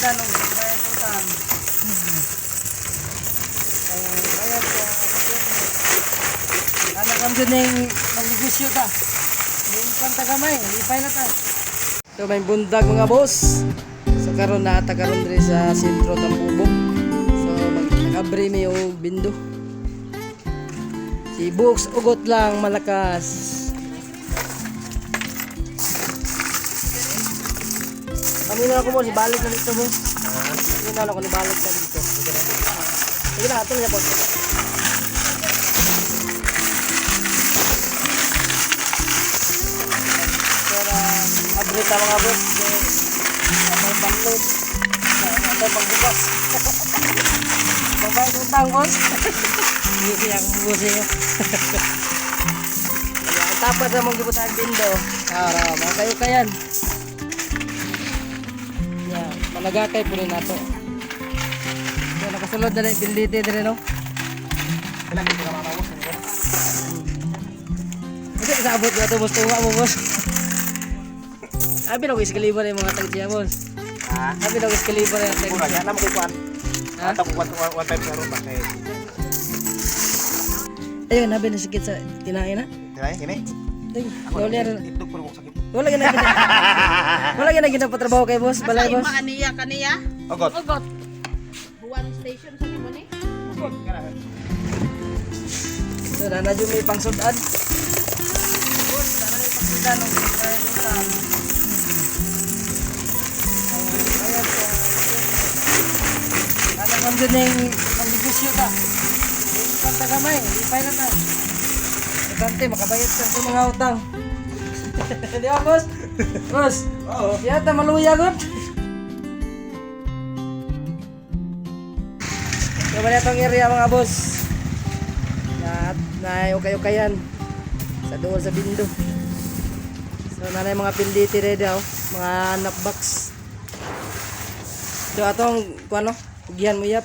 Pangsudan og bayad utang. Ang bayad sa anak ang dyan yung magnegosyo ta. Yung kanta gamay, ipay na ta. So may bundag, mga boss. So karon na ta karon diri sa sentro Tambubo. So mag nakabre mi og bindo. Si Books ugot lang malakas. Kami na ako, boss, ibalik na dito, boss. Kami na ako ibalik na dito. Sige na, ato niya po. So, na abre ta, mga boss. So, atay pangload. Atay pangbukas. Babayad utang, boss. Hindi siya akong busin niyo. Kaya ang tapat sa mong gibutan bindo. Ara, mga kayo kayan. Ya, malagakay po rin nato. So, nakasulod na rin pindite dire, no? Kailan dito ka mga boss? Kasi sa abot na ito, boss, tunga mo, boss. Abi na ko iskalibo na yung mga tagsiya, boss. Ha? Abi na ko iskalibo na yung Mura tagsiya. na mo kuan. Ha? Ato ko one time sa ba kay. Ayun, abi na sakit sa tinain na. Dinay kini. Ay, Ako wala rin. itlog ko sakit. Wala gina gina. Wala gina ginapatrabaho kay boss, balay, boss. Asa aniya kaniya? Ogot. Ogot. Buwan station sa nimo ni? Ogot kana. So, nana dyan may pangsudan. Boss, nana may pangsudan. Ang bayad utang. Ang bayad sa anak ang dyan yung magnegosyo ta. Yung kanta gamay, ipay na ta. Importante, makabayad ka sa mga utang. Di ba, boss? Boss, Oo. yata maluya god. So, wala itong area, mga boss. Na, na ukay-ukayan. Sa doon sa bindo. So, nanay mga pinditi rin daw. Mga nap box. So, atong, kung ano, ugihan mo yap.